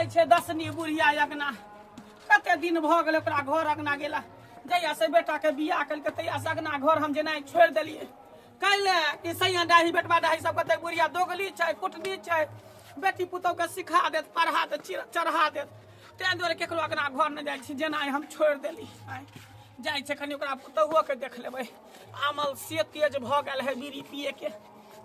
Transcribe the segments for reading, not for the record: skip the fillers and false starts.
रहै छै दसनी बुढ़िया अगना। कते दिन भऽ गेलै ओकरा घर अगना गेला। जहिया से बेटा के बियाह केलकै तहिया से अगना घर हम जेनाइ छोड़ि देलियै। कैले कि सैया डाही बेटवा डाही सब कहतै बुढ़िया दोगली छै, कुटनी छै, बेटी पुतोह के सिखा देत, पढ़ा देत, चढ़ा देत। ताहि दुआरे केकरो अगना घर नहि जाइ छी, जेनाइ हम छोड़ि देली। आँय जाइ छै कनि ओकरा पुतोहुओ के देख लेबै। अमल से तेज भऽ गेल है बीड़ी पिए के।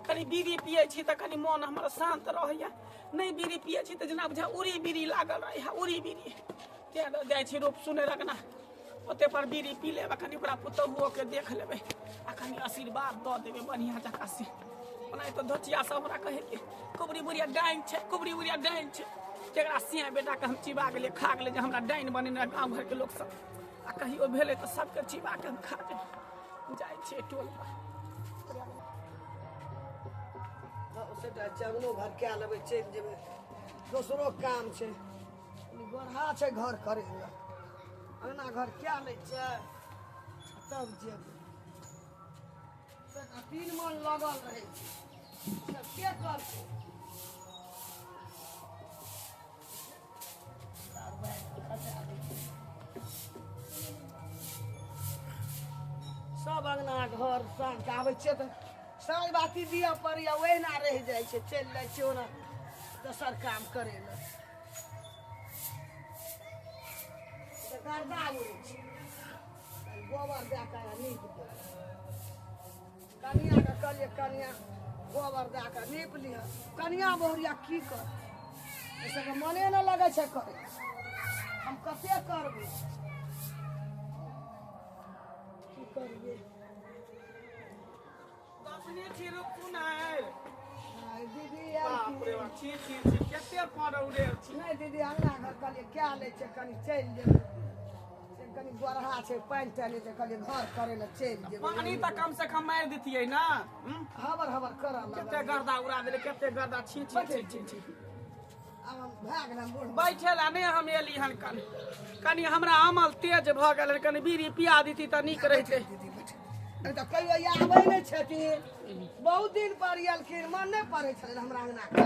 कनि बीड़ी पिए छी तऽ कनि मोन हमर शान्त रहैया, नहि बीड़ी पिए छी तऽ जेना बुझा उड़ी बीड़ी लागल रहैया, उड़ी बीड़ी। तेँ जाइ छी रूप सुनै रगना ओते पर बीड़ी पी लेबै, कनि ओकरा पुतोहुओ के देख लेबै आ कनि आशीर्वाद दऽ देबै बढ़िआँ जकाँ से। ओना तऽ धोचिया सब हमरा कहै कि कुबरी बुढ़िया डाइन छै, कुबरी बुढ़िया डाइन छै। केकरा सिया बेटाके हम चिबा गेलियै, खा गेलियै जे हमरा डाइन बनेने गाँव घरके लोक सब। आ कहियो भेलै तऽ सबके चिबा के हम खा जेबै। जाइ छियै टोल पर। सेटा चंगनो घर कए लेबै, चलि जेबै, दोसरो काम छै, गोरहा छै घर करै लए, अंगना घर कए लै छै तब जेबै। सेटा तीन मन लगल रहै छै, सब के करतै? सब अंगना घर साँझ के आबै छियै तऽ साँझ बाती दिअ पड़ैया, ओहिना रहि जाइ छै, चलि जाइ छियै ओना दोसर काम करै लए। गर्दा उड़ै छै, गोबर दए कऽ नीप देबै। कनियाके कहलियै कनिया गोबर दए कऽ नीप लिह। कनिया बहुरिया की कर, एहि सबके मने नहि लगै छै करै, हम कते करबै, की करबै? दसनी छी रुकू नहि दीदी। बाप रे बाप, छी छी छी, कते पड़ौरे छी। नहि दीदी, अंगना घर कहलियै कए लै छै, कनि चलि जेबै, से कनि गोरहा छै, पानि तानि छै, कहलियै घर करै लए चलि जेबै। पानी तऽ कम से कम मारि दितियै ने। हबर हबर करऽ कते लगल। गर्दा उड़ा देले, कते गर्दा। छी छी छी छी छी। आब हम भए गेल हम बूढ़। बैठे ला नहि हम एली हन, कनि कनि हमरा अमल तेज भऽ गेल हन, कनि बीड़ी पिया दिती तऽ नीक रहितै। दीदी बैठ, नहि तऽ कहियो आबै नहि छथिन, बहुत दिन पर एलखिन, मन नहि पड़ै छलनि हमरा अंगनाके।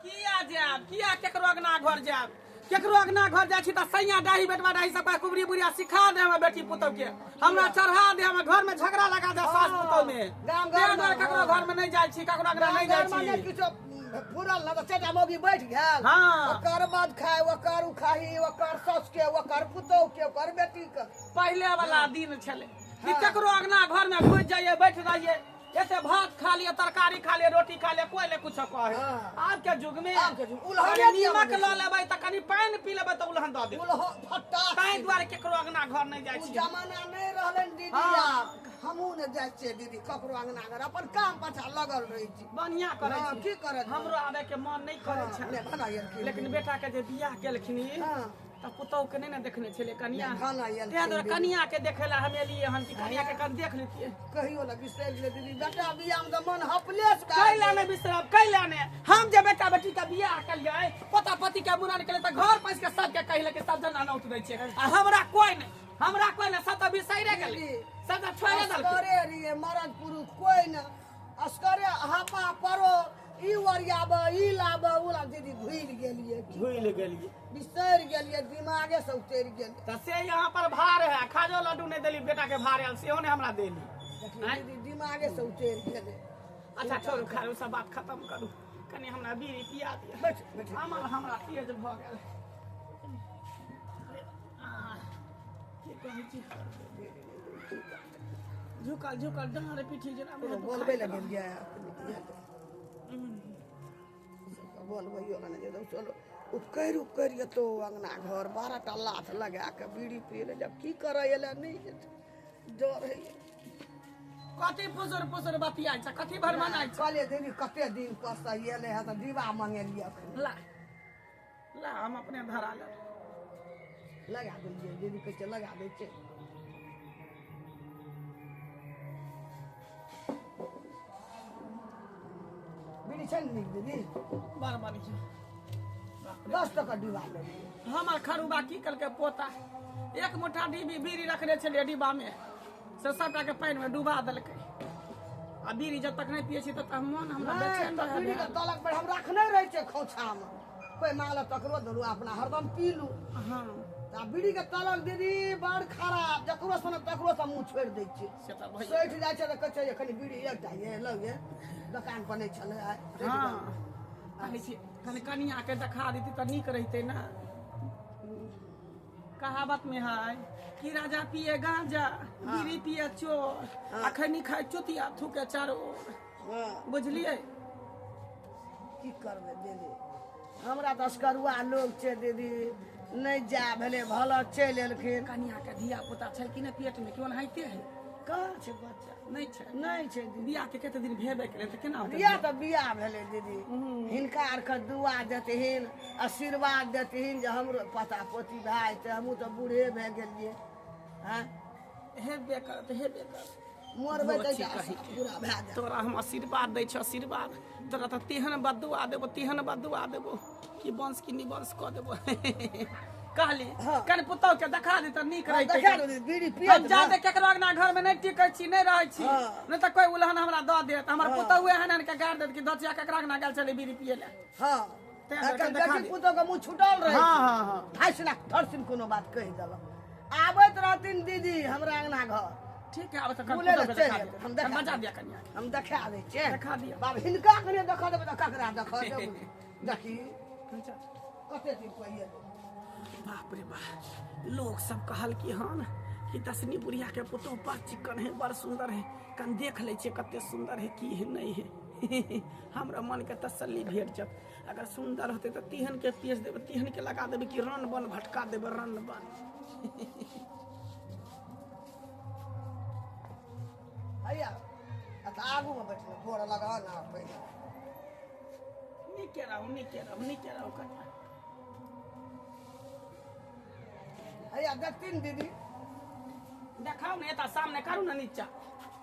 किया जायब, किया केकरो अंगना घर जायब? केकरो अंगना घर जाइ छी तऽ सैया डाही बेटवा डाही सबके कुबरी बुढ़िया सिखा दे हमरा बेटी पुतौह के, हमरा चढ़ा दे, हमरा घर में झगड़ा लगा दे सास पुतौह में। गाम ताहि घरमे, दुआरे ककरो घर में नहि जाइ छी, ककरो अंगना नहि जाइ गाम घरमे छी। किछो फुरल न तऽ चारिटा मौगी बैठ गेल, हाँ। ओकर मद खाय, ओकर उखाही, ओकर सास के, ओकर पुतौह के, ओकर बेटी के। पहिले वाला दिन छलै कि केकरो अंगना घर में घुसि जाइए, बैठ रहिए, एते भात खा लिअ, तरकारी खा लिअ, रोटी खा लिअ, कोई ने कुछ कहे। हाँ। आब के युग में आब के युग, उलहने कनि दिअ नीमक बनै लऽ छै। लेबै तऽ कनि पानि पी लेबै तऽ उलहन दऽ देबै। उलह फट्टा। ताहि दुआरे केकरो अंगना घर नहि जाइ ओ छी। जमाना नहि रहलै दीदी। हाँ। आब हमहूँ नहि जाइ छियै दीदी ककरो अंगना घर, अपन काम पाछा लगल रहै छी। बढ़िया करै हाँ, छी। की करत? हमरो आबे के मन नहि करै हाँ, छै। नहि, भला एलखिन। लेकिन बेटा के जे बियाह केलखिन हाँ। तऽ पुतोह के नहि ने देखने छलै कनिया। नहि, खाना एलखिन ताहि दुआरे दीदी। कनिया के देखै लए हम एलियै हन कि कनिया के कनि देख लेतियै। कहियो ने बिसरि गेलै दीदी, बेटा बियाह मे तऽ मन हपलेस भए कैला गेल। नहि बिसरब, कैला नहि? हम जे बेटा बेटी के बियाह केलियै, पोता पोती के मुड़न केलियै तऽ घर पैस के सबके कहले कि सब जना नौत दै छै, आ हमरा कोई नहि, हमरा कोई नहि, सब तऽ बिसैरे गेलै, दीदी, सब तऽ छोड़े देलकै। असगरे रहियै, मरद पुरुष कोई न, असगरे हापा परो, ई ओरियाब, ई लाब, उ लाब, दीदी भूलि गेलियै। भूलि गेलियै, बिसरि गेलियै, दिमागे से उतरि गेल। तऽ से यहाँ पर भार है, खाजो लड्डू नहि देली बेटा के, भार आयल सेहो नहि हमरा देली। देखियौ दीदी, दिमागे से उतरि गेलै। अच्छा छोड़ू, खारू सब बात खत्म करू, कनि हमरा बीड़ी पिया दिअ। बैठ बैठ। अमल हमरा तेज भऽ गेल। की कहै छी, झुकल झुकल डाँड़ पीठी जेना कोनो बोलबै लए गेलियै, बोलबैयो लए नहि जेबै। चलो उपकरि उपकरि एतौ अंगना घर 12 टा लाथ लगा कऽ बीड़ी पियै लए जब की करऽ एलै नहि जेतै, डर होइए। कथी फुसुर फुसुर बतियाइ छै, कथी भरमनाइ छै? कहलियै दीदी कते दिन पर से एलै है तऽ डिब्बा मंगेलियै अखन। ला ला, हम अपने धरा लेब। लगा देलियै दीदी, कहै छै लगा दै छै। बीड़ी छै ने नीक दीदी? बड़ बढ़िया। 10 टका डिब्बा लेलियै। हमर खरुबा की केलकै पोता, एक मुठ्ठा डिब्बी बीड़ी रखने छलियै डिब्बा में, से सबटा के पानि में डुबा देलकै। आ बीड़ी जब तक नहि पियै छी तब तक मन हमरा नहि बेचैन तऽ रहै। बीड़ीके तलक पर हम रखने रहै छियै खोछामे, कोई मांगलक तकरो देलू अपना हरदम पीलू। हाँ आ बीड़ी के तलक दीदी बड़ खराब, जकरो सन तकरो से मुंह छोड़ि दै छै। से तऽ भइए सठि जाइ छै तऽ कहै छै कनि बीड़ी एकटा ये लौ ये, दोकान पर नहि छलै आइ। हाँ कहै छी कनि कनिया के देखा देती तऽ नीक रहितै ने। कहावत में है कि राजा पिए गांजा बीड़ी पिए चोर, अखनी खाए चुतिया थूके चारो ओर। हाँ बुझलियै? की करबै दीदी, हमरा तऽ असकरुआ लोक छै दीदी, नहि जा भेलै भला चलि एलखिन। कनिया के धिया पुता छै कि नहि पेट में, कि ओनाहिते है? कहाँ छै बच्चा? नहि छै। नहि छै दीदी। बियाह के कते दिन भेबे केलै तऽ केना होतै? बियाह तऽ बियाह भेलै दीदी, हिनका आरके दुआ देथिन आशीर्वाद देथिन जे हमरो पोता पोती भए जेतै, हमहूँ तऽ बूढ़े भए गेलियै। हँ हेबे करत हेबे करत, मरबै तऽ भोची कही के। पूरा भए जायत। तोरा हम आशीर्वाद दै छियौ आशीर्वाद, तोरा तऽ तेहन बदुआ देबो तेहन बदुआ देबो कि वंश की निवंश कऽ देबो। कहली हाँ। कनि पुतहु के देखा दे तऽ नीक रहितै। देखा दे दीदी, बीड़ी पियत हम जादे केकरो अंगना घर में नहि टिकै छी, नहि रहै छी, हाँ। नहि तऽ कोई उलहन हमरा दऽ देत, हमर पुतहु एहन एहन के गारि देत कि दचिया केकरा अंगना गेल छलै बीड़ी पियै लए। हाँ तें दुआरे एखन देखा बेटी दे। पुतहु के मुँह छुटल रहै। हाँ हाँ हाँ ढाई लाख थरसिन कोनो बात कहि देलक। आबैत रहथिन दीदी हमरा अंगना घर। ठीक है, आब तऽ कनि बोले पुतहु लए के चलि देखा आएब, दे। हम देखा कनि मजा दिया कनिया के। हम देखा दै छियै। देखा दिअ। बाप हिनका कने देखा देबै तऽ ककरा देखा देबै? देखी कते दिन पहिले। बाप रे बाप, लोग सब कहल कि हन कि दसनी बुढ़िया के पुतोह बड़ चिकन है, बड़ सुंदर है, कन देख लै छियै कते सुंदर है की है नहीं है। हमरा मन के तसल्ली भेट जायत। अगर सुंदर होतै तऽ तेहन के पेश देबै तेहन के लगा देबै कि रन बन भटका देबै रन बन। हैया तऽ आगूमे बैठल गोर लगा ना पहिले। नीके रहू नीके रहू नीके रहू कनिया। हैया देखथिन दीदी। देखाउ ने एतऽ सामने करू ने नीचा।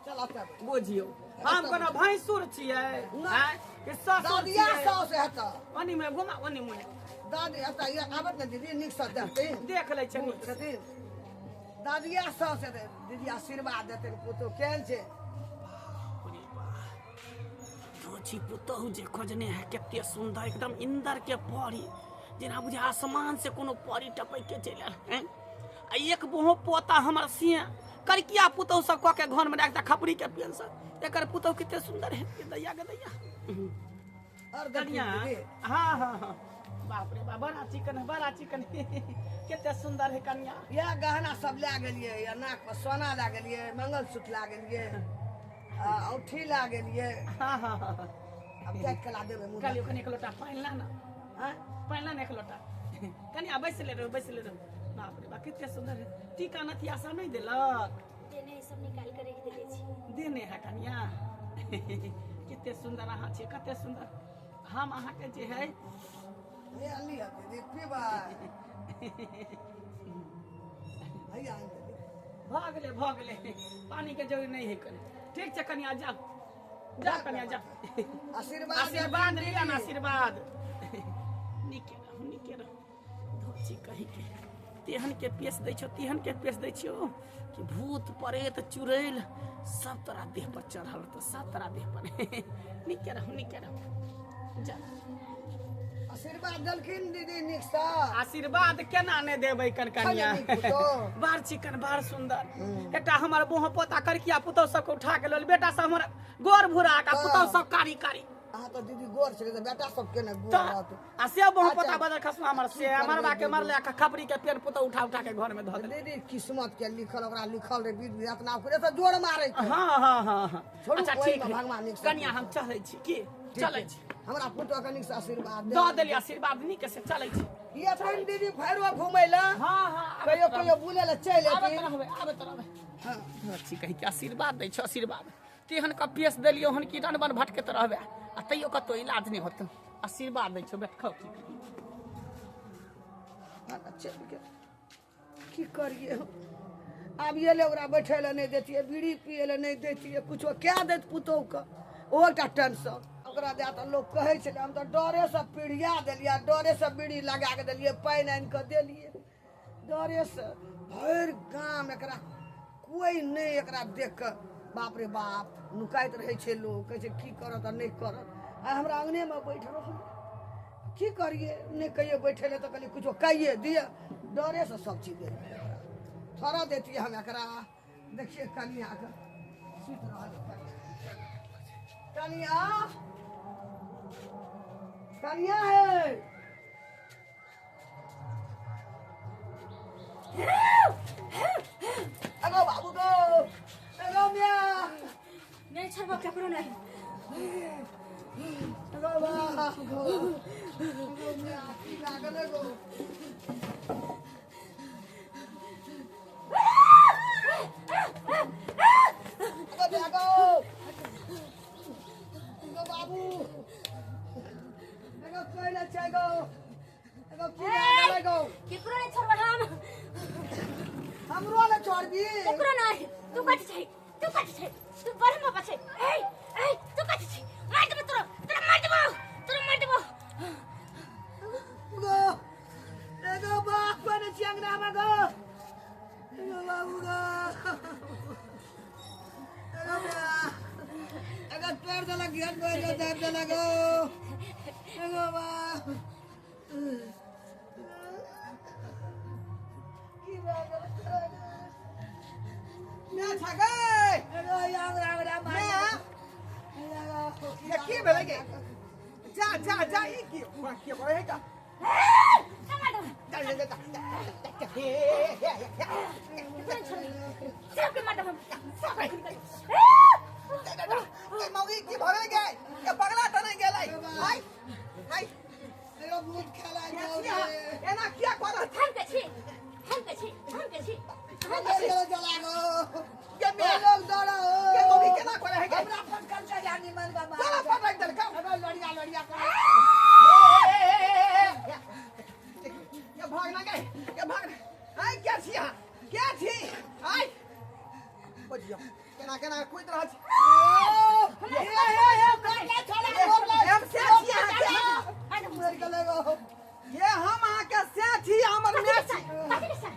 चल एतऽ बैठ। बुझियौ हम कोनो भैंसुर छियै आँय कि ससुर दादिया छियै? साउस हेतऽ। ओनी में घुमा ओनी मुँहे। दादी एतऽ ये आबत ने दीदी नीकसँ देखथिन। देख लै छै नीक से। छथिन दादिया साउस हेतै दीदी, आशीर्वाद देथिन पुतोह केहन छै। धोची पुतहु जे खोजने है कते सुंदर, एकदम इंदर के परी जेना बुझे आसमान से कोनो परी टपक के चलि आयल हैं। आ एक बोहो पोता हमर सिया करकिया पुतहु सब कऽ के घर में राखता खपरी के पेन से, एकर पुतहु कते सुंदर है के दैया के दैया। और देखथिन कनिया दीदी। हाँ हाँ हाँ बाप रे बाप, बड़ा चिकन है बड़ा चिकन है, कते सुंदर है कनिया। इएह गहना सब लए गेलियै, या नाक पर सोना लए गेलियै, मंगलसूत्र लए गेलियै, आ औंठी लए गेलियै। हाँ हाँ हाँ आब जाइत कला देबै मुँह। कहलियौ कनि एक लोटा पानि ला ना। आँय? पानि ला ना एक लोटा। कनिया बैसले रहू बैसले रहू। बाप रे बाप कते सुंदर है। टीका नथिया सब नहि देलक? देने सब निकाल के रख देले छी। देने है कनिया। कते सुंदर अहाँ छियै, कते सुंदर। हम अहाँके जे है हैया लिअ दीदी पीबै। हैया आनि देलियै। भऽ गेलै भऽ गेलै, पानी के जरूरी नहि है कनि। ठीक छै कनिया जाउ जाउ कनिया जाउ। आशीर्वाद आशीर्वाद देथिन लिअ ने दीदी। आशीर्वाद। नीके रहू नीके रहू। धोची कही के तेहन के पेश दै छौ तेहन के पेश दै छियौ कि भूत प्रेत चुड़ैल सब तोरा देह पर चढ़ल रहतौ, सब तोरा देह पर। नीके रहू नीके रहू जा। आशीर्वाद देलखिन दीदी नीकसँ। आशीर्वाद केना नहि देबै कन कनिया। छलै नीक पुतोह। बड़ चिकन बड़ सुंदर। एकटा हमर बोह पोता करकिया पुतौह सबके उठा के लेल, बेटा सब हमर गोर भूरा का पुतौह सब कारी कारी। अहाँ तऽ दीदी गोर छलै तऽ बेटा सब केने गोर तऽ रहत। आ से बोह पोता अच्छा। बदल खसुआ हमर से की करबै मरबा के दीदी? मरले आ खपरी के पेड़ पुतौह उठा उठा के घर में धऽ देले। दीदी किस्मत के लिखल ओकरा लिखल रहे विध एतना ओकरे तऽ जोर मारै छै। हाँ हाँ हाँ हाँ छोड़ू, अच्छा ओहिमे ठीक है भगवान नीक से कनिया हम चलै छी की ठीक चलै है। छी। हमरा पुतोह के नीकसँ आशीर्वाद दऽ देली आशीर्वाद नीक से चलै छी। ये अपन दीदी फेरो घुमै लए हाँ हाँ आबैत कहियो रहबै। कहियो बुलै लए चलि आबैत एथिन। रहबै आबैत रहबै। हाँ। अच्छी कही के आशीर्वाद दै छौ आशीर्वाद। तेहन के पेश देलियौ हन कि रनबन भटकैत रहबै आ तैयो कतौ इलाज नहि होतौ। आशीर्वाद दै छौ बैठ खाउ की। चलि गेल की करियै हम? आब एलै ओकरा बैठै लए नहि दैतियै, बीड़ी पियै लए नहि दैतियै, कुछो कए दैत पुतोहुके, ओहो एकटा टेंशन। ओकरा दए तऽ लोक कहै छलै, हम तऽ डरेसँ पिढ़िया देलियै, डरेसँ बीड़ी लगा कऽ देलियै, पानि आनि कऽ देलियै डरेसँ। भरि गाम एकरा कोइ नहि एकरा देख कऽ बाप रे बाप नुकाइत रहै छै लोक, कहै छै की करत आ नहि करत। आ हमरा अङ्गनेमे बैठ रहल। की करिए नहीं कहिए बैठे ले तो कहलिए कुछो कहिए दिए डरे से सब चीज दे थोड़ा देती हम एकरा। देखिए कनिया के सुति रहल कनिया कनिया है अगो बाबू गो अगो मिया नहीं छोड़बो केकरो नहीं। अगो बाबू गो अगो मिया की लागल गो अगो मिया गो अगो बाबू अगो कोई ना चाहे गो अगो की लागल गो केकरो नहीं छोड़बो हम हमरो ले छोड़बी केकरो नहीं। तू कथि छै तू कथि छै तू बड़ मपा छै ए ए तू कथि छै मार देबो तोरा तोरा मार देबो तोरा मार देबो गो एगो बाप बने छी अंगना में गो एगो बाबू गो एगो मिया एगो पैर देलक घेर गो एगो दाब देलक गो एगो बाप की भऽ गेल मैं छगै एगो अंगना अंगना मार मैं ये की भेलै गे जा जा जा ई की की करे है का मार देबो जा जा जा जा हे हे हे सबके मार देबो ए मौगी की भऽ गेलै गे ये पगला त नहीं गेलै हाय हाय एगो भूत खेला जाओ रे एना किया करत हम के छी हम के छी हम के छी हम के छी जला गो के ए लोग दौड़ा के मौगी केना करे है गे हमरा फटकल के जानी मन बा चला पटक देलका एगो लड़िया लड़िया कर ये भाग ना गए ये भाग आय क्या छी अहाँ क्या छी आय बजियो केना केना कूद रहल छी हे हे हे कर छोड़ा हम से छी अहाँ के मार देबो मर गेलै गो ये हम अहाँ के से छी हमर कथि माय के छी सर कथि के सर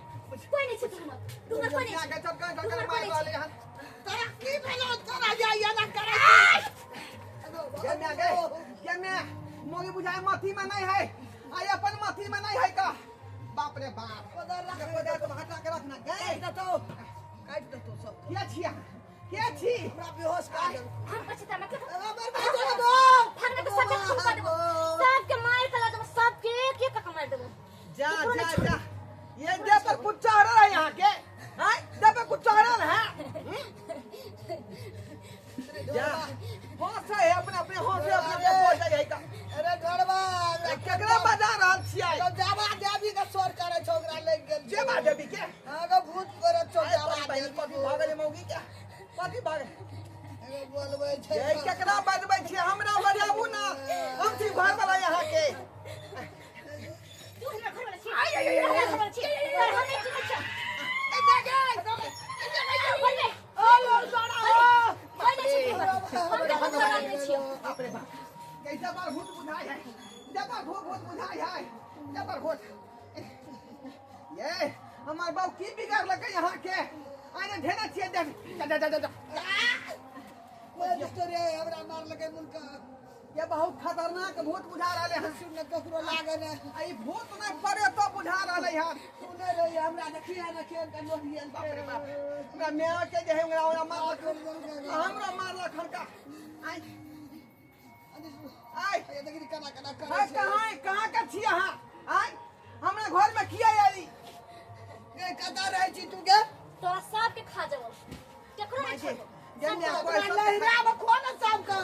कोई नहीं छै तू हमर तू हमर कोई नहीं क्या छै के चपका तू चपका हमर मार कोई नहीं रहले छै हन तोरा की भेलो तोरा जाइए ना करे के मैं गए के मैं मोगी बुझाए मथी में नहीं है आई अपन मथी में नहीं है का बाप रे बाप पदर रख पदर तो हटा के रखना गए काटि देतौ काटि देतौ सब के छी अहाँ के छी हमरा बेहोश कर देलौ हम कथि त मतलब एगो बर्बाद हो गो भागना के सबके खून कर देबो सबके मार के ला देबो सबके एक एक के मार देबो जा जा जा ये दे पर कुछ चढ़ल है यहाँ के हैं दे पर कुछ चढ़ल है जा होश है अपने अपने होश है अपने अपने बोल जाए का अरे घरवा केकरा बजा रहल छियै तो जावा देवी के स्वर करे छौ ओकरा लागि गेल जेबा देवी के हाँ गो भूत करे छौ जावा बहिन देवी कथी भऽ गेलै मौगी के कथी भऽ गेलै एगो बोलबै छै ये केकरा बजबै छियै हमरा बजाबू ना हम छी घर वाला यहाँ के तू हमर घर वाला छी तू हमर घर वाला छी तोरा हम नहीं चिन्है छियौ। ए जा गे बोल बे ओ लोग दौड़ा कोई नहीं छै तू हमर। हम केकरो घर वाला नहीं छियौ। बाप रे बाप कैसे बार भूत बुझाई है जबर भूत भूत बुझाई है जबर भूत ये हमार बाबू की बिगाड़ लगे यहाँ के आने ढेना छियै देख जा जा जा जा कोई स्टोरी है हमरा मार लगे मुनका ये बहुत खतरनाक भूत बुझा रहले हन सुन ककरो लागे ने आ ई भूत नहीं पड़े तो बुझा रहले हन सुने रही हमरा देखिए ने खेल के लोहियल बाप रे बाप हमरा माय के जे है हमरा ओरा मारलक हमरा मारलक हनका आइ आइ ये देखी केना केना आइ करे छै कहाँ कहाँ के छी अहाँ आइ हमरा घर में किया आइली ए कतऽ रहै छी तू गे तोरा सबके खा जेबो केकरो नहीं छोड़बो जे माय कोइ ओकरा लहरा में खो ने सबके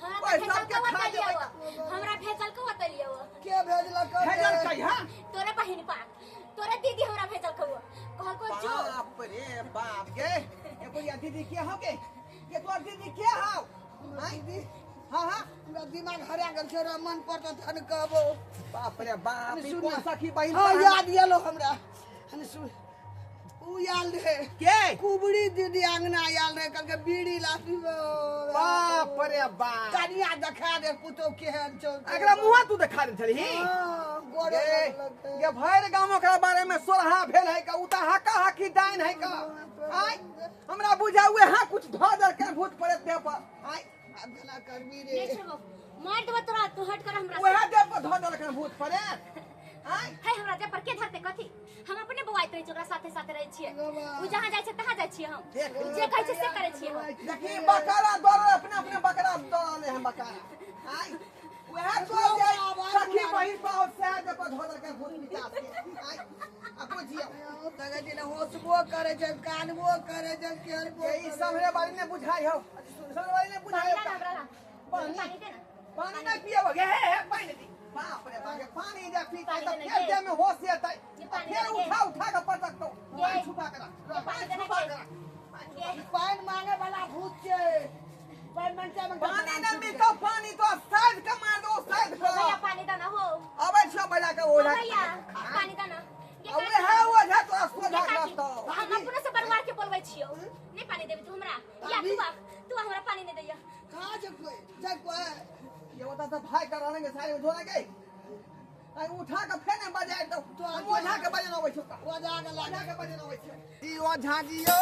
हमरा ओए, तऽ भेजल सबके के खा बतलियौ जेबै। हमरा भेजल के बतलियौ के भेजलक भेजल कै हां तोरे बहिन पाक तोरे दीदी हमरा भेजल के कहलको जो बाप रे बाप गे ये बुढ़िया दीदी के हो गे ये तोर दीदी के हौ आइ दीदी हां हां हमरा दिमाग हरा गेल छै रे मन पर तऽ धन कहबो बाप रे बाप ई सुन कोन सखी बहिन हाँ पर याद आयलो हमरा हन सुन उ आयल रहे के कुबड़ी दीदी अंगना आयल रहे कहलकै बीड़ी ला पीबो बाप रे बाप कनिया देखा दे पुतोह केहन छौ एकरा मुँह तू देखा दे छलही हाँ, गोरे ये लगलकै। ये भरि गाम ओकरा बारे में सोरहा भेल है का उ त हाका हाकी डाइन है का आय हमरा बुझा हुए हां कुछ धऽ देलकै भूत प्रेत देह पर आय आब केना करबी रे नहीं छोड़बो मार देबो तोरा, तू हट कर हमरा। वएह देह पर धऽ देलक हन भूत प्रेत। आँय है हमरा देह पर के धरते कथी? हम अपने बौआइत रहै छी, ओकरा साथे साथे रहै छियै। उ जहाँ जाइ छै तहाँ जाइ छियै हम। जे कहै छै से करै छियै हम। देखी बकरा दौड़ल, अपने अपने बकरा दौड़ल हन बकरा। आँय वएह तो जाय सखी बहिन पाओ सएह देह पर धऽ देलक हन भूत पिचास के। आँय आ बुझियौ होसबो करे छै, कानबो करे छै, केरबो। ई समरे वाली ने बुझाइ हौ, समरे वाली ने बुझाइ हौ। पानी दे ना, पानी नहीं पियब गे। हे पानी दी। बाप रे बाप, पानी जे पीतै त फेर देह में होश एतै, फेर उठा उठा के पटकतौ। पानी छुपा के राख, पानी छुपा के राख। पानी मांगे वाला भूत छै, पानी मांगते मांगते पानी न मिलतौ। पानी तो साइड के मार दो, साइड के। भैया पानी दे ना हो। अबै छौ बजा के ओझा। भैया पानी दे ना। अबे है ओझा तोरा सोझा रहतौ। हम अपनो से बरवार के बोलबै छियौ, नहीं पानी देबी तू हमरा। या तू हमरा पानी नहीं दैया। कहाँ छै कोई? छै कोई? ये बता सब भाई कर रहल सारे उठो ना गई। आई उठा के फेर ने बजाय दो। ओझा के बजाना अबै छौ, ओझा के ओझा के बजाना अबै छौ। जी ओझा जी यो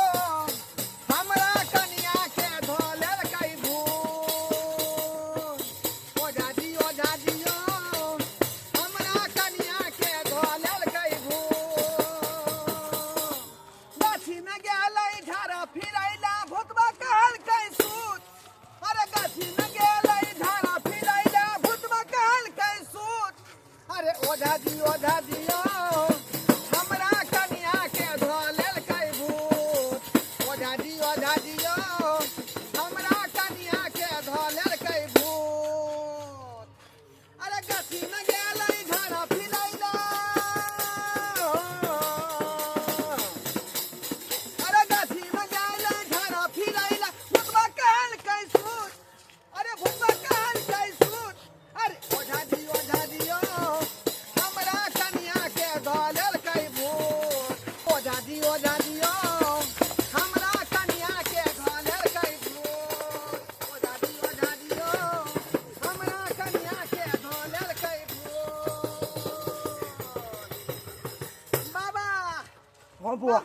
हमरा कनिया के धोलेल कई भूत। ओझा जी यो हमरा कनिया के धोलेल कई भूत। गाछी में गेलै झाड़ा फिरैला भूतबा कहल कई सूत। अरे गाछी में गेलै झाड़ा फिरैला भूतबा कहल कई सूत। अरे ओझा जी यो हमरा कनिया के धोलेल कई भूत। ओझा जी यो हमरा कनिया के धोलेल कई भूत। अरे गाछी में गेलै झाड़ा फिरैला। अरे गाछी में गेलै झाड़ा फिरैला भूतबा कहल कई सूत। अरे भूतबा कहल कई सूत। अरे ओझा जी यो हमरा कनिया के धोलेल कई भूत। ओझा जी यो हमरा कनिया के धोलेल कई भूत। ओझा जी यो हमरा कनिया के धोलेल कई भूत। बाबा। हाँ बुआ,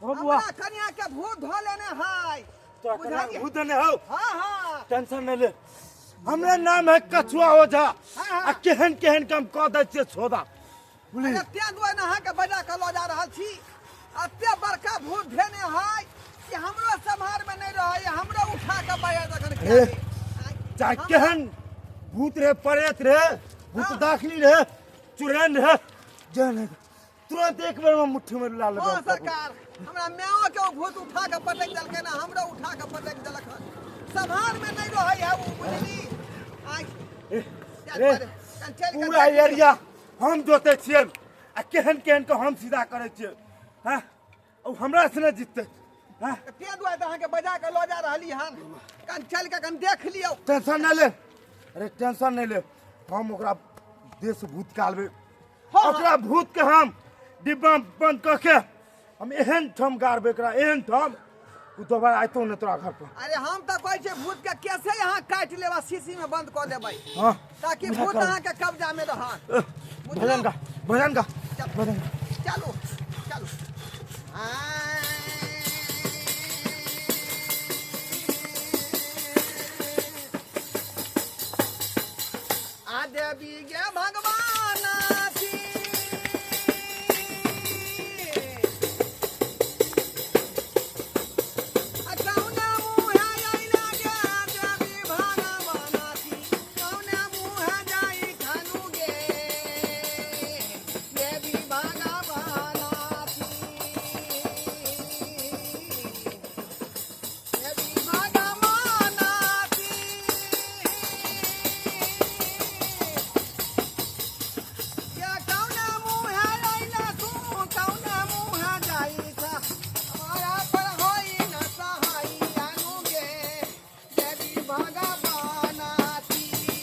हाँ बुआ, हमरा कनिया के भूत धो लेने है। तोरा कनिया के भूत धोने हौ? हाँ हाँ। टेंशन नहीं ले, हमरा नाम है कछुआ ओझा। आ केहन केहन काम कऽ दै छियै छोदा। बुझली? अरे तें दुआरे ने अहाँके बजा के लऽ जा रहल छी। एते बड़का भूत धेने है कि हमरो सम्हार में नहीं रहै, हमरो उठा के बजा जखन। अरे चाहे केहन भूत रहे, प्रेत रहे, भूत दाखिली रहे, चुड़ैल रहे, जेहन तुरंत एक बेर में मुट्ठी में ला लेबै। हाँ सरकार, हमरा माओ के भूत उठा के पटक देलकै ना, हमरो उठा के पटक देलक हन। सम्हार में नहीं रहै है ओ, बुझली? रे पूरा एरिया हम जोतै छियै आ केहन केहन के हम सीधा करै छियै। हाँ ओ हमरा से नहि जीततै। हाँ तें दुआरे तऽ अहाँके बजा के लऽ जा रहली हन, कन चलि के कन देख लियौ। टेंशन नहीं ले, अरे टेंशन नहीं ले, हम ओकरा देश भूत कालबै। ओकरा भूत के हम डिब्बा बंद कऽ के हम एहन ठाम गाड़बै एकरा, एहन ठाम ओ दोबारा अयतौ ने तोरा घर पर। अरे हम तऽ कहै छियै भूत के कैसे अहाँ काटि लेब आ शीशी में बंद कऽ देबै। हाँ ताकि भूत अहाँके कब्जा में रहत। भजन गा, भजन गा, भजन गा। चलू चलू। आ देवी गे भगवान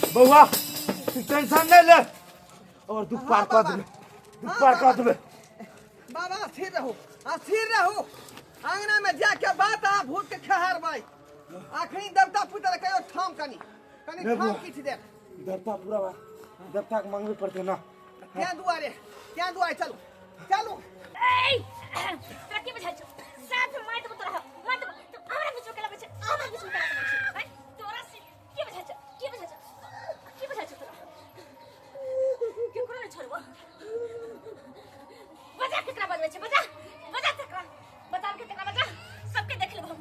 बउआ तू टेंशन नहीं ले, और दुख पार कर देबे, दुख पार कर देबे। बाबा स्थिर रहू, स्थिर रहू। आंगना में जाके बात आ भूत के खेहारबै। आखिरी देवता पुतर कहियो ठाम कनी कनी ठाम किछु देर। देवता पूरा बा, देवता के मांगबे पड़तै ना। तें दुआरे, तें दुआरे चलू चलू। ए तोरा की बुझाइ छौ? साथ मारि देबौ तोरा, मारि देबौ। तू हमरा बीच में केला बैठ, हमरा बीच में केला बैठ। तोरा से की बुझाइ छौ? की बुझाइ छौ? की बजा केकरा बजबै छै बजा बजा केकरा बता के केकरा बजा सबके देख लेब हम।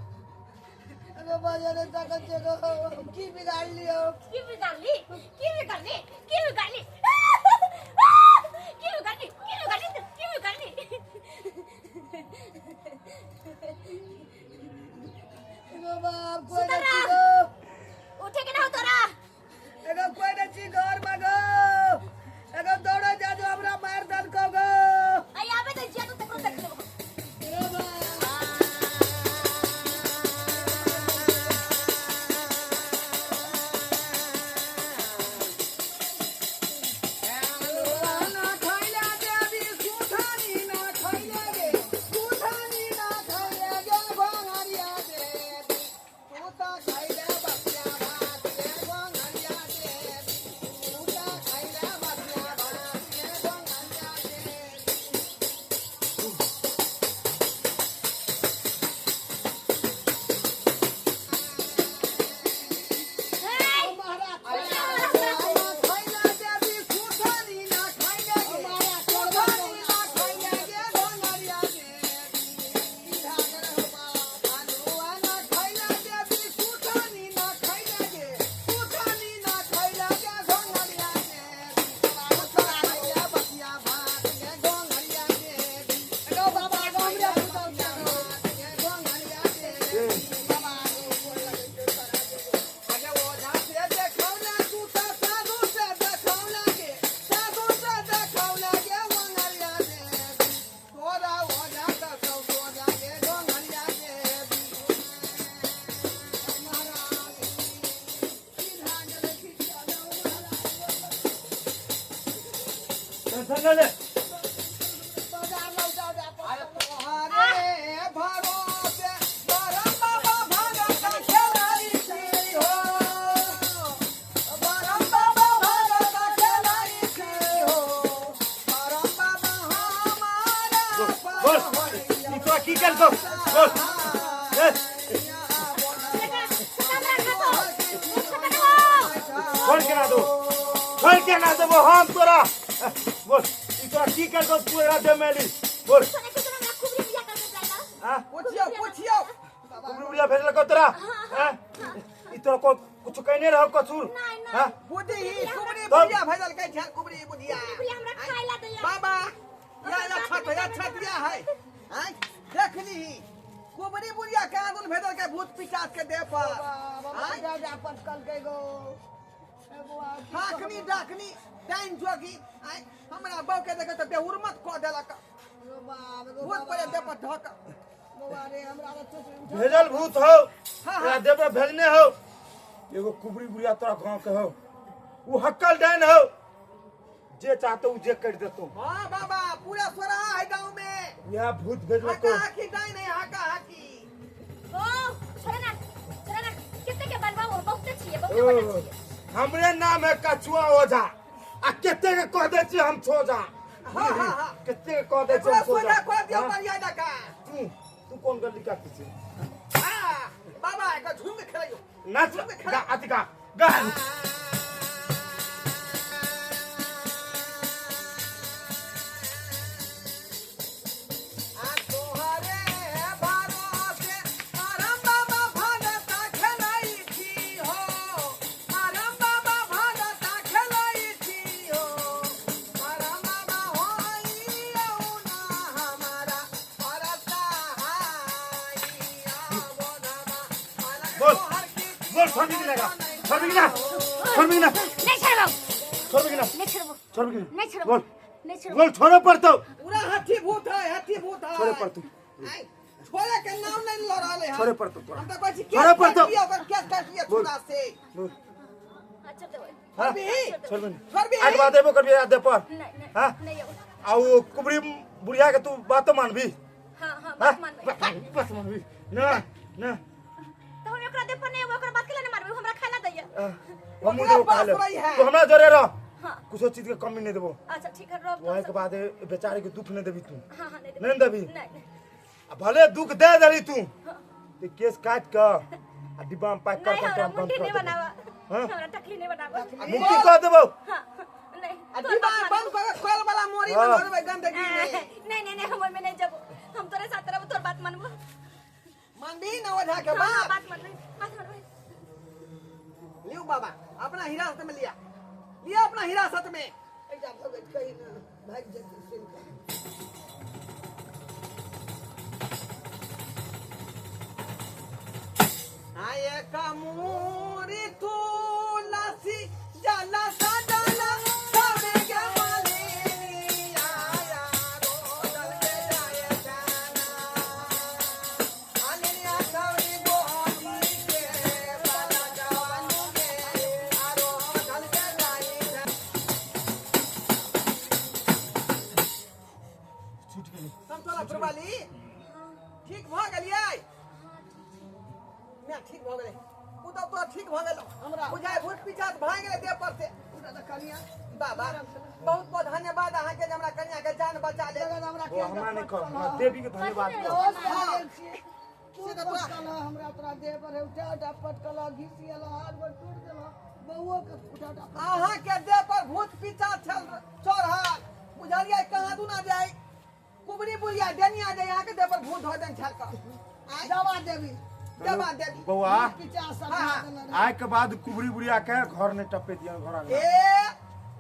अरे बाजा रे ताकत जगह की बिगाड़ लियो की बिगाड़ली की बिगाड़ली की बिगाड़ली की बिगाड़ली की बिगाड़ली की बिगाड़ली। एगो बाप कोई सुतरा। नहीं गो उठे के ना हो तोरा एगो कोई नहीं घर में गो एगो दौड़े जा जो हमरा मार दन को गो आई आबे दे जिया तो तकरो देख लेब हम। एगो बाप ना खैला देवी सुधानी ना खैला गे सुधानी ना खैला गे भंगरिया देवी तू तो खैला बसिया भात गे भंगरिया देवी तू तो खैला बसिया भात गे भंगरिया देवी। हे खैला देवी सुधानी ना खैला गे सुधानी ना खैला गे भंगरिया देवी आलुआ ना खैला देवी सुधानी ना खैला गे सुधानी ना खैला गे भंगरिया देवी तू तो खैला बसिया भात गे भंगरिया देवी एगो बाबा गो हमरा भात गे भंगरिया देवी बाबा अगे ओझा से देखौला तू तो साधु से देखौला गे साधु से देखौला गे वंगरिया देवी तोरा ओझा का सब ओझा गे वंगरिया देवी महाराज सीधा गेलै खिचिया दौ महाराज टेंशन न ले बाजार लौटा जा अरे तोहारे भरोसे बरम बाबा भगत खेलाई छी हो बरम बाबा भगत खेलाई छी हो बरम बाबा हमारा बोल ई तोरा की करतो बोल ए छोड़ के ना दो छोड़ के ना देबो हम तोरा बोल ई तोरा की करतो तू एकरा दे मेली बोल हां पूछियो पूछियो कुबरी बुढ़िया भेजलको तोरा हां ई तोरा को कुछ कहने रहो कसूर नहीं, नहीं। हां बुद्धि ही कुबरी तब- बुढ़िया भेजल कै छै कुबरी बुढ़िया बाबा या या छत या छत या है हैं देख लीही कुबरी बुढ़िया के आंगन भेजल के भूत पिशाच के देह पर हैं? हाकनी डाकनी डाइन जोगी आय हमरा बहू के देखे तऽ बेहुरमत कऽ देलक भूत पर देह पर ढक भेजल भूत हो हाँ, तोरा देह पर भेजने हो एगो कुबरी बुढ़िया तोरा गांव के हो उ हक्कल डाइन हो जे चाहतो उ जे कर देतो हाँ बाबा पूरा सोरा है गाँव में यहाँ भूत भेजलको हाका हाकी डाइन है हाका हाकी ओ, हमरे नाम है कछुआ ओझा आ कते के कह दै छी हम छोझा हाँ, हाँ, हाँ। कते के कह दै छी पूरा हम सोरा छोझा कऽ दियौ हाँ? मर्यादा का तू तू कोन गली का छी हाँ बाबा एकर झूम के खेलैयौ नाच गा अथी गा गा आ तोहरे भरोसे परम बाबा भगत खेलाई छी हो परम बाबा भगत खेलाई छी हो परम बाबा होइयौ ना हमारा परसहाइया बोधामा बोल बोल छोड़ भी लगा छोड़ भी ना छोड़ भी ना छोड़ भी ना छोड़ भी ना बोल बोल छोड़े पड़तो पूरा हाथी भूत है हाथी भूत है छोड़े पड़तो आय, छोड़े के नाम नहीं ल रहल है छोड़े पड़तो तोरा हम तऽ कहै छी छोड़े केस पड़तौ। काटि लिअ ओकर केस काटि लिअ बोल। छुरा से बोल हाँ छोड़बिही छोड़ भी ना छोड़बिही आठ बात देबो करबी दे पर हाँ आ वो कुबरी बुढ़िया के तू बात मानबी हाँ बात मानबी ना ना हम ओकरा देबो खा पास ले रही है। तू हमरा जोरे रह हाँ। कुछो चीज के कमी नहीं देबो अच्छा ठीक है रब वही के बाद बेचारे के दुख नहीं देबी तू हाँ हाँ नहीं नहीं देबी नहीं नहीं आ भले दुख दे देली तू ते केस काट के आ डिब्बा में पैक कर नहीं के हमरा तोरा बंद मुंडी कर नहीं देबो बनावा हाँ? हमरा टकली नहीं बनावा आ मुक्ति कर देबो हाँ आ तोर डिब्बा बात बंद मानबो। कऽ के कोयल वाला मोरी में हाँ। धरबै गंदगी में। नहीं नहीं नहीं, हम ओहिमे नहीं जबो, हम तोरे साथ रहबो, तोर बात मानबो। मानबी न ओझा के हाँ, हाँ, बात? बात मानबै, बात मानबै। लियो बाबा, अपना हिरासत में लिया, लिया अपना हिरासत में। एकटा भगत कही ने भागि जेतै सुनि कऽ। आये कमूरी तुलसी जल सजल सबे के मालिनी आया रोदल के जाय जाना मालिनिया सौरी गोदी के बाला जवानू के आरो धल के जाय जाना। छूट गेलै। समतोला पुरवाली ठीक भऽ गेलियै? ना ठीक भऽ गेलै ओ तऽ, तोरा ठीक भऽ गेलौ। हमरा बुझाइ भूत पीछा भागि गेलै देह पर से। पूरा तऽ कनिया बाबा, बहुत बहुत धन्यवाद अहाँके जे हमरा कन्या के जान बचा ले। जगह हमरा ओ हमरा नहि कह, हमरा देवी के धन्यवाद कह। हाँ। तू से तऽ तोरा- पटकल हमरा, तोरा देह पर उठा उठा पटकल, घिसियल, हाथ गोड़ टूट गेल, बउओ के उठा उठा। अहाँके देह पर भूत पीछा छल चढ़ल, बुझलियै? कहाँ दुना जाय कुबरी बुढ़िया डेनिया जाय, अहाँके देह पर भूत धऽ देन छल कऽ। आँय, दवा देवी। दबा देवी। बौआ। पिचा सब हाँ। देने रहै। आय के बाद कुबरी बुढ़िया के घर नहीं टप्पे दिया, घर आंगन। ए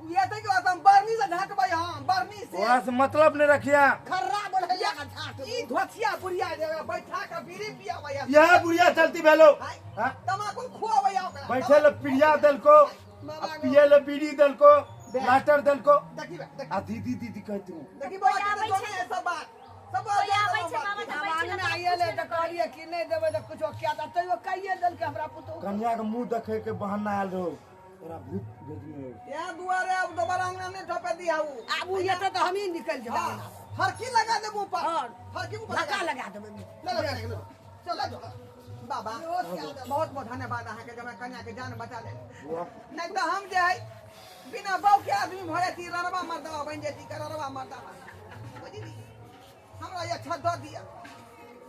ये तऽ कि हम बर्नी से ढकबै, हम बर्नी से। ओकरा से मतलब नहीं रखिया। खर्रा बढ़ैया के झाट। ई धोथिया बुढ़िया जे बैठा के बीड़ी पियाबै। यह बुढ़िया चलती भेलो। हाय। हाँ? तमाकू खुआबै ओकरा। बैठे ले पिरिया देलको, आ पिए ले बीड़ी देलको, लाइटर देलको। देखी बे, देखी। आ दीदी दीदी कहती हूँ। देखी बौआ, कोई आबै के तो छै। सब बात सब कोई आबै छै बाबा तऽ आब बैठ आंगना ने। आइए तऽ कहलियै कि नहि देबै तऽ कुछो किया तऽ तैयो कहिए देलकै हमरा पुतोहु। कन्या के मुंह देखे के बहाना आयल रहो, तोरा भूत भेजने हो। यहाँ दुआरे अब दोबारा अंगना नहीं ठपे दिया उ। आब उ एतै तऽ हमही निकलि जेबै। हाँ, हरकी लगा देबू ऊपर। हाँ। हरकी ऊपर धक्का लगा देबै। ले ले ले ले, चल ले जाओ। बाबा, बहुत बहुत धन्यवाद अहाँके जे हमरा कन्या के जान बचा ले। बुआ। नहीं तो हम जे है बिना बहू के आदमी भऽ जैती, ररवा मर्दवा बनि जैती के ररवा मर्दवा, बुझली? हमरा ये अच्छा दऽ दिअ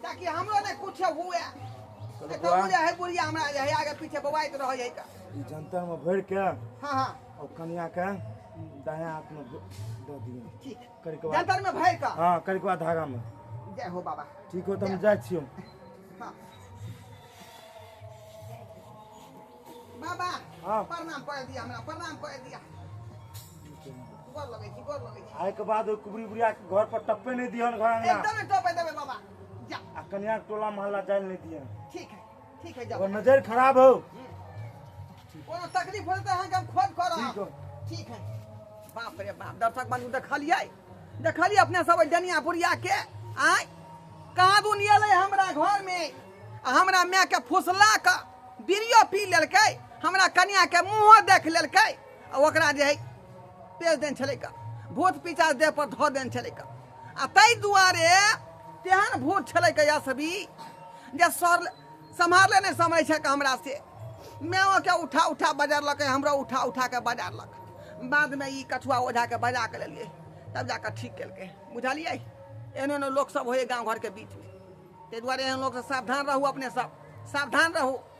ताकि हमरो नहीं कुछ हुए। चलो नहीं तो बुआ। उ जे है बुढ़िया हमरा जे है आगे पीछे बौआइत रहै है। ई जंतर में भर के हाँ हाँ और कन्या के दायां हाथ में दऽ दियौ। ठीक। करिकवा। जंतर में भरि कऽ। हाँ, करिकवा धागा में। जय हो बाबा। ठीक हो तऽ हम जाइ छियौ। हाँ बाबा। हाँ। प्रणाम कर दिया, हमरा प्रणाम कर दिया। गोर लगै छी, गोर लगै छी। आय के बाद ओहि कुबरी बुढ़िया के घर पर टप्पे नहीं दिहन घर अंगना। एकदम टपे देबै बाबा, जा। आ कन्या के टोला मोहल्ला जाय नहीं दिहन। ठीक है, ठीक है, जाओ। ओकर नजर खराब हो। कोनो तकलीफ होतै तऽ अहाँके हम खोज करब। ठीक हो। ठीक है। बाप रे बाप, दर्शक बंधु, देखलियै, देखलियै अपने सब ओहि डनिया बुढ़िया के? आँय, कहाँ दुन एलै हमरा घर में आ हमरा माय के फुसला कऽ बीड़ियो पी लेलकै, हमरा कनिया के मुँहो देख लेलकै आ ओकरा जे है पेश देन छलै का भूत पिचास देह पर धऽ देन छलै का। आ ताहि दुआरे तेहन भूत छलै का यसबी जे सर सम्हारले नहि सम्हरै छै हमरा से। माओके उठा उठा बजारलकै, हमरो उठा उठा के बजारलक। बादमे ई कछुआ ओझाके बजा के लेलियै, तब जाकऽ ठीक केलकै। बुझलियै? एहन एहन लोक सब होइए गाँव घरके बीचमे, ताहि दुआरे एहन लोकसँ सावधान रहू, अपने सब सावधान रहू।